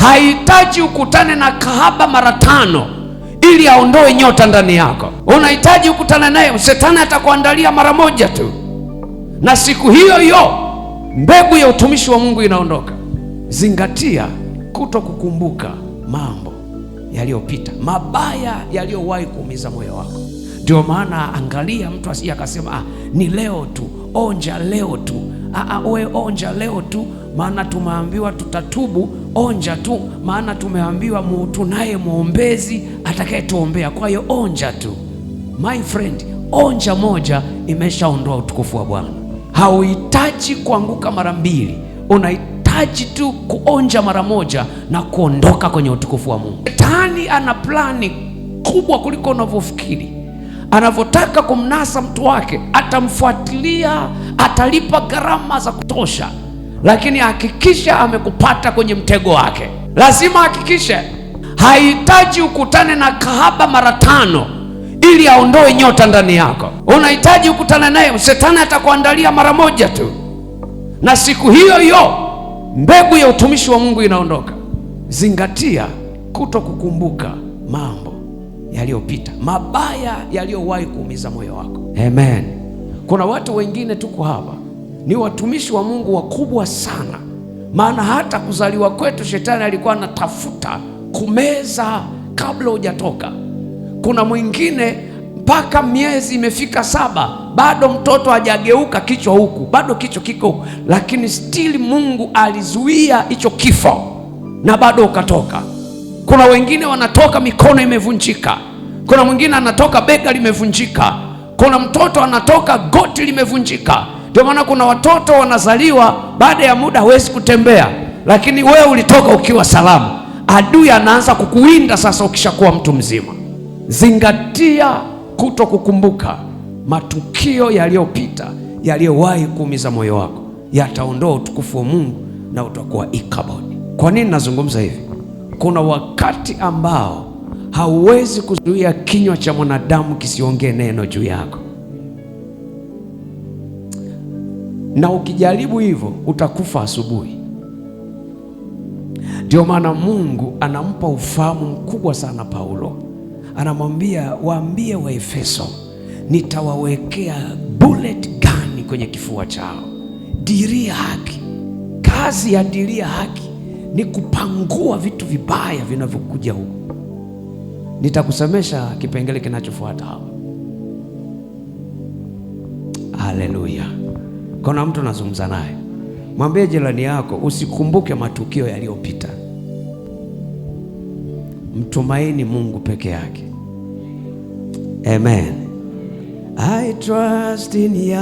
Hahitaji ukutane na kahaba mara 5 ili aondoe nyota ndani yako. Unahitaji ukutane naye, shetani atakuandalia mara moja tu, na siku hiyo hiyo mbegu ya utumishi wa Mungu inaondoka. Zingatia kuto kukumbuka mambo yaliyopita, mabaya yaliyowahi kuumiza moyo wako. Ndio maana angalia, mtu asije akasema ni leo tu, onja leo tu, we onja leo tu, maana tumeambiwa tutatubu. Onja tu, maana tumeambiwa tunaye mwombezi atakayetuombea, kwa hiyo onja tu. My friend, onja moja imeshaondoa utukufu wa Bwana. Hauhitaji kuanguka mara mbili, unahitaji tu kuonja mara moja na kuondoka kwenye utukufu wa Mungu. Shetani ana plani kubwa kuliko unavyofikiri. Anavyotaka kumnasa mtu wake, atamfuatilia, atalipa gharama za kutosha, lakini hakikisha amekupata kwenye mtego wake. Lazima hakikishe. Hahitaji ukutane na kahaba mara 5 ili aondoe nyota ndani yako. Unahitaji ukutane naye, shetani atakuandalia mara moja tu, na siku hiyo hiyo mbegu ya utumishi wa Mungu inaondoka. Zingatia kuto kukumbuka mambo yaliyopita, mabaya yaliyowahi kuumiza moyo wako. Amen. Kuna watu wengine tuko hapa ni watumishi wa Mungu wakubwa sana, maana hata kuzaliwa kwetu shetani alikuwa anatafuta kumeza kabla hujatoka. Kuna mwingine mpaka miezi imefika 7 bado mtoto hajageuka kichwa huku, bado kichwa kiko huku, lakini still Mungu alizuia hicho kifo na bado ukatoka. Kuna wengine wanatoka mikono imevunjika, kuna mwingine anatoka bega limevunjika, kuna mtoto anatoka goti limevunjika. Ndio maana kuna watoto wanazaliwa baada ya muda hawezi kutembea, lakini wewe ulitoka ukiwa salama. Adui anaanza kukuwinda sasa ukishakuwa mtu mzima. Zingatia kuto kukumbuka matukio yaliyopita yaliyowahi kuumiza moyo wako, yataondoa utukufu wa Mungu na utakuwa Ikabodi. Kwa nini nazungumza hivi? Kuna wakati ambao hauwezi kuzuia kinywa cha mwanadamu kisiongee neno juu yako, na ukijaribu hivyo utakufa asubuhi. Ndio maana Mungu anampa ufahamu mkubwa sana Paulo. Anamwambia, waambie wa Efeso, nitawawekea bullet gani kwenye kifua chao. Diria haki. Kazi ya diria haki ni kupangua vitu vibaya vinavyokuja huku. Nitakusemesha kipengele kinachofuata hapa. Haleluya. Kuna mtu nazungumza naye. Mwambie jirani yako usikumbuke matukio yaliyopita. Mtumaini Mungu peke yake. Amen. I trust in Yahweh.